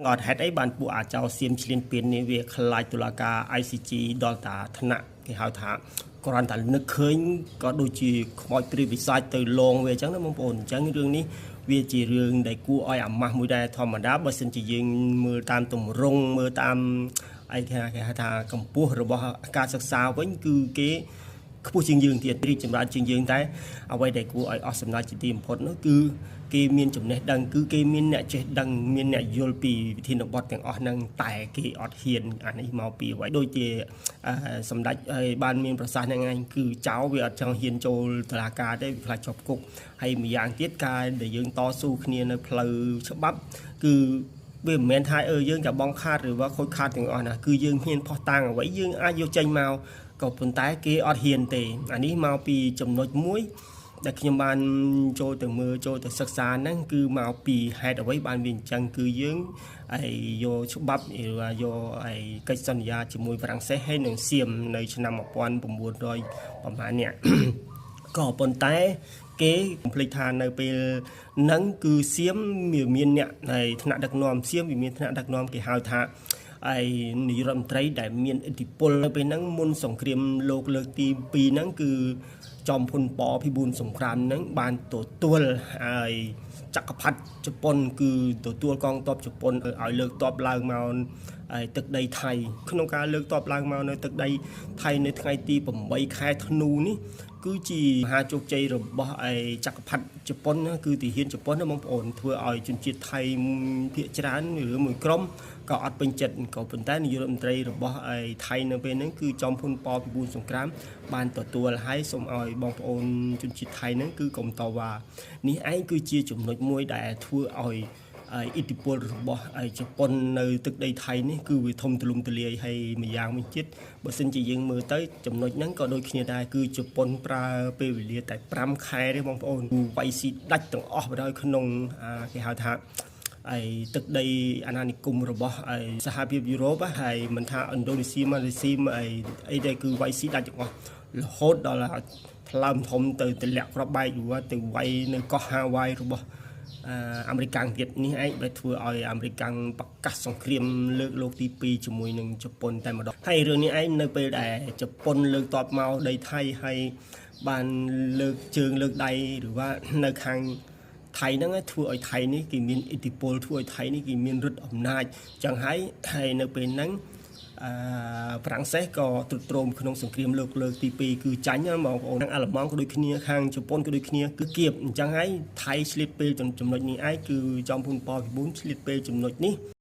អត់ហេតុអីបានពួកអាចោសៀមឆ្លៀនពៀននេះវាខ្លាចតុលាការ ICG ដល់តាថ្នាក់គេហៅថាគ្រាន់តែនឹកឃើញក៏ដូចជាខ្មោចព្រាយវិសាចទៅលងវាអញ្ចឹងណាបងប្អូនអញ្ចឹងរឿងនេះវាជារឿងដែលគួរឲ្យអាម៉ាស់មួយដែរធម្មតាបើសិនជាយើងមើលតាមទម្រង់មើលតាមអីគេហៅថាកម្ពស់របស់ការសិក្សាវិញគឺគេខ្ពស់ជាងយើងទៀតរីកចម្រើនជាងយើងតែអ្វីដែលគួរឲ្យអស់សំណើចជាទីបំផុតនោះគឺគេមានចំណេះដឹងគឺគេមានអ្នកចេះដឹងមានអ្នកយល់ពីវិធានបទទាំងអស់ហ្នឹងតែគេអត់ហ៊ានអានេះមកពីអ្វីដូចជាសម្ដេចឲ្យបានមានប្រសាសន៍ហ្នឹងឯងគឺចៅវាអត់ចង់ហ៊ានចូលតុលាការទេវាខ្លាចជាប់គុកហើយម្យ៉ាងទៀតការដែលយើងតស៊ូគ្នានៅផ្លូវច្បាប់គឺវាមិនមែនថាអឺយើងจะបងខាតឬว่าខូចខាតទាំងអស់ណាគឺយើងមានផុសតាងអ្វីយើងអាចយកចេញមកក៏ប៉ុន្តែគេអត់ហ៊ានទេអានេះមកពីចំណុចមួយដែលខ្ញុំបានចូលទៅមើលចូលទៅសិក្សាហ្នឹងគឺមកពីហេតុអ្វីបានវាអញ្ចឹងគឺយើងឯយកច្បាប់ឬយកឯកិច្ចសន្យាជាមួយបារាំងសេសហើយនឹងសៀមនៅឆ្នាំ1900ប្រហែលនេះ ក៏ប៉ុន្តែគេកុំភ្លេចថានៅពេលហ្នឹងគឺសៀមវាមានអ្នកនៃថ្នាក់ដឹកនាំសៀមវាមានថ្នាក់ដឹកនាំគេហៅថាឯនាយរដ្ឋមន្ត្រីដែលមានឥទ្ធិពលនៅពេលហ្នឹងមុនសង្គ្រាមលោកលើកទី2ហ្នឹងគឺចំភុនពពិບູនសង្គ្រាមហ្នឹងបានទទួលហើយចក្រផាត់ជប៉ុនគឺទទួលកងទ័ពជប៉ុនឲ្យលើកទ័ពឡើងមកហើយទឹកដីថៃក្នុងការលើកទ័ពឡើងមកនៅទឹកដីថៃនៅថ្ងៃទី8ខែធ្នូនេះគឺជាមហាជោគជ័យរបស់ឯចក្រផាត់ជប៉ុនគឺទាហានជប៉ុនណាបងប្អូនធ្វើឲ្យជនជាតិថៃភាគច្រើនឬមួយក្រុមក៏អត់ពេញចិត្តក៏ប៉ុន្តែនាយករដ្ឋមន្ត្រីរបស់ឯថៃនៅពេលហ្នឹងគឺចំភុនពពិບູនសង្គ្រាមបានទទួលឲ្យសូមឲ្យបងប្អូនជនជាតិថៃហ្នឹងគឺកុំតវ៉ានេះឯងគឺជាចំណុចមួយដែលធ្វើឲ្យហើយឥទ្ធិពលរបស់ជប៉ុននៅទឹកដីថៃនេះគឺវាធំទូលំទូលាយហើយម្យ៉ាងវិញទៀតបើសិនជាយើងមើលទៅចំណុចហ្នឹងក៏ដូចគ្នាដែរគឺជប៉ុនប្រើពេលវេលាតែ5ខែទេបងប្អូនវាយស៊ីដាច់ទាំងអស់បណ្ដោយក្នុងគេហៅថាឯទឹកដីអាណានិគមរបស់ឯសហភាពយុរ៉ុបហើយមិនថាឥណ្ឌូនេស៊ីម៉ាឡេស៊ីអីអីដែរគឺវាយស៊ីដាច់ទាំងអស់រហូតដល់ថ្លើមធំទៅទម្លាក់គ្រាប់បែកឬទៅវាយនៅកោះហាវ៉ៃរបស់អាមេរិកាំងទៀតនេះឯងដែលធ្វើឲ្យអាមេរិកាំងប្រកាសសង្គ្រាមលើកលោកទី2ជាមួយនឹងជប៉ុនតែម្ដងហើយរឿងនេះឯងនៅពេលដែលជប៉ុនលើកតបមកដីថៃហើយបានលើកជើងលើកដៃឬว่าនៅខាងថៃហ្នឹងធ្វើឲ្យថៃនេះគេមានឥទ្ធិពលធ្វើឲ្យថៃនេះគេមានឫទ្ធិអំណាចចឹងហើយហើយនៅពេលហ្នឹងអឺហ្វ្រាំងសេសក៏ទ្រុឌទ្រោមក្នុងសង្គ្រាមលោកលើកទី2គឺចាញ់ណាបងប្អូនខាងអាល្លឺម៉ង់ក៏ដូចគ្នាខាងជប៉ុនក៏ដូចគ្នាគឺគៀបអញ្ចឹងហើយថៃឆ្លៀតពេលចំណុចនេះឯងគឺចំភុនពពិបូនឆ្លៀតពេលចំណុចនេះ